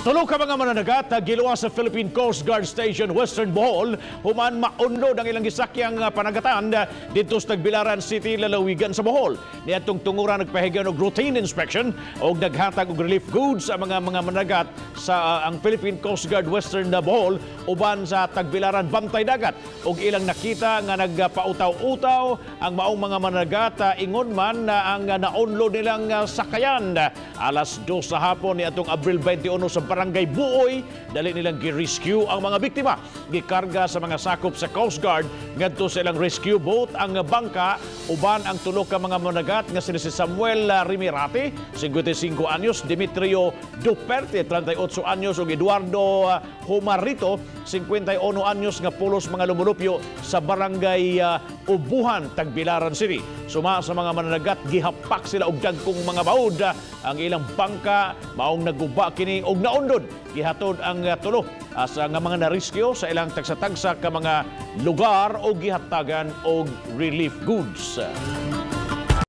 Tulo ka mga mananagat giluwas sa Philippine Coast Guard Station Western Bohol human maunlod ang ilang gisakyang panagatan didto sa Tagbilaran City, lalawigan sa Bohol. Niadtong tungura, nagpahigayon og routine inspection og naghatag og relief goods sa mga mananagat sa ang Philippine Coast Guard Western Bohol uban sa Tagbilaran Bantay Dagat og ilang nakita nga nagpautaw-utaw ang maong mga mananagat, ingon man na ang naunlod nilang sakayan. Alas 2 sa hapon ni atong Abril 21 sa Barangay Buoy, dali nilang gi-rescue ang mga biktima. Gikarga sa mga sakop sa Coast Guard ngadto sa ilang rescue boat ang bangka uban ang tulo ka mga managat nga sila si Samuel Rimirate, 55 anyos, Demetrio Duperte, 38 anyos, ug Eduardo Humarito, 51 anyos, nga pulos mga lumulupyo sa Barangay Ubuhan, Tagbilaran City. Suma sa mga mananagat, gihapak sila og dagkong mga baud ang ilang bangka, maong naguba kini og naundod. Gihatod ang tulo sa nga mga na-rescue sa ilang tagsa-tagsa ka mga lugar o gihatagan og relief goods.